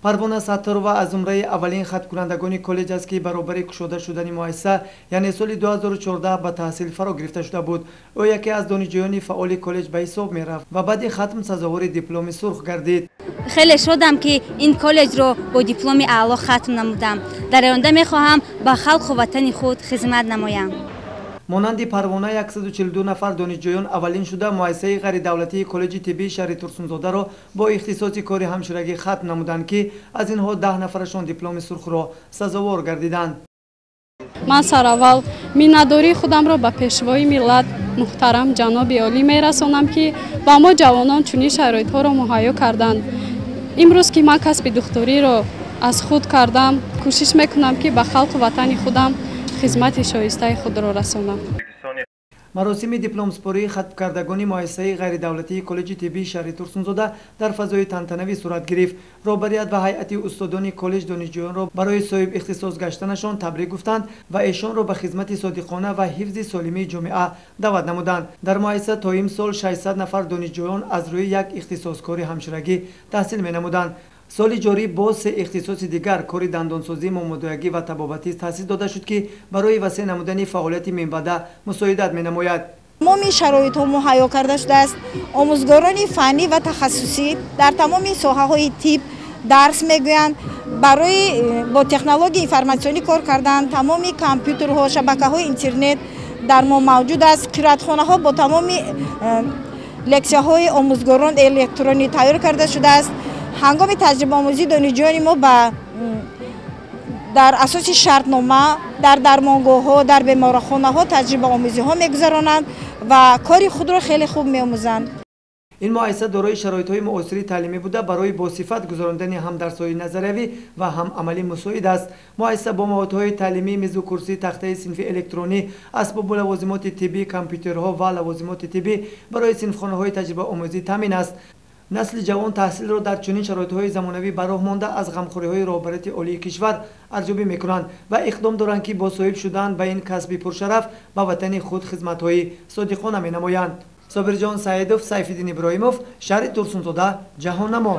Парвона Сатторова аз зумраи аввалин хатмкунандагони коллеҷ аст, ки баробари кушода шудани муассиса, яъне соли 2014 ба таҳсил фаро гирифта шуда буд. Ӯ яке аз донишҷӯёни фаъоли коллеҷ ба ҳисоб мерафт ва баъди хатм сазовори дипломи сурх гардид. Хеле шодам, ки ин коллеҷро бо дипломи аъло хатм намудам. Дар оянда мехоҳам ба халқу ватани худ хизмат намоям. Монанди Парвона 142 нафар донишҷӯён аввалин шуда муассисаи ғайридавлатии коллеҷи тиббии шаҳри Турсунзодаро бо ихтисоси кори ҳамширагӣ хатм намуданд, ки аз инҳо 10 нафарашон дипломи сурхро сазовор гардиданд. Ман сараввал миннатдории худамро ба Пешвои миллат муҳтарам ҷаноби олӣ мерасонам, ки ба мо ҷавонон чунин шароитҳоро муҳайё карданд. Имрӯз ки ман касби духтуриро аз худ кардам, кӯшиш мекунам, ки ба халқу ватани худам хизмати шоистаи худро расонам. Маросими дипломспории хатмкардагони муассисаи ғайридавлатии коллеҷи тиббии шаҳри Турсунзода дар фазои тантанавӣ сурат гирифт. Роҳбарият ва ҳайати устодони коллеҷ донишҷӯёнро барои соҳиб ихтисос гаштанашон табрик гуфтанд ва эшонро ба хизмати содиқона ва ҳифзи солимии ҷомеа даъват намуданд. Дар муассиса то имсол 600 нафар донишҷӯён аз рӯи як ихтисоскори ҳамширагӣ таҳсил менамуданд. Соли ҷорӣ боз се ихтисоси дигар: кори дандонсозӣ, момодоягӣ ва табобатӣ таъсис дода шуд, ки барои васеъ намудани фаъолияти минбаъда мусоидат менамояд. Тамоми шароитҳо муҳайё карда шудааст. Омӯзгорони фаннӣ ва тахассусӣ дар тамоми соҳаҳои тиб дарс мегӯянд. Барои бо технологияи информатсионӣ кор кардан тамоми компютерҳо, шабакаҳои интернет дар мо мавҷуд аст. Қироатхонаҳо бо тамоми лексияҳои омӯзгорон электронӣ тайёр карда шудааст. Ҳангоми таҷрибаомӯзӣ донишҷӯёни мо дар асоси шартнома дар дармонгоҳҳо, дар беморхонаҳо таҷрибаомӯзиҳо мегузаронанд ва кори худро хеле хуб меомӯзанд. Ин муассиса дорои шароитҳои муосири таълимӣ буда, барои босифат гузарондани ҳам дарсҳои назариявӣ ва ҳам амалӣ мусоид аст. Муассиса бо маводҳои таълимӣ, мизу курсӣ, тахтаи синфи электронӣ, асбобу лавозимоти тиббӣ, компютерҳо ва лавозимоти тиббӣ барои синфхонаҳои таҷрибаомӯзӣ таъмин аст. Насли ҷавон таҳсилро дар чунин шароитҳои замонавӣ ба роҳ монда, аз ғамхориҳои роҳбарияти олии кишвар арзёбӣ мекунанд ва иқдом доранд, ки бо соҳиб шудан ба ин касби пуршараф ба ватани худ хизматҳои содиқона менамоянд. Собирҷон Саидов, Сайфиддин Иброҳимов, шаҳри Турсунзода, Ҷаҳоннамо.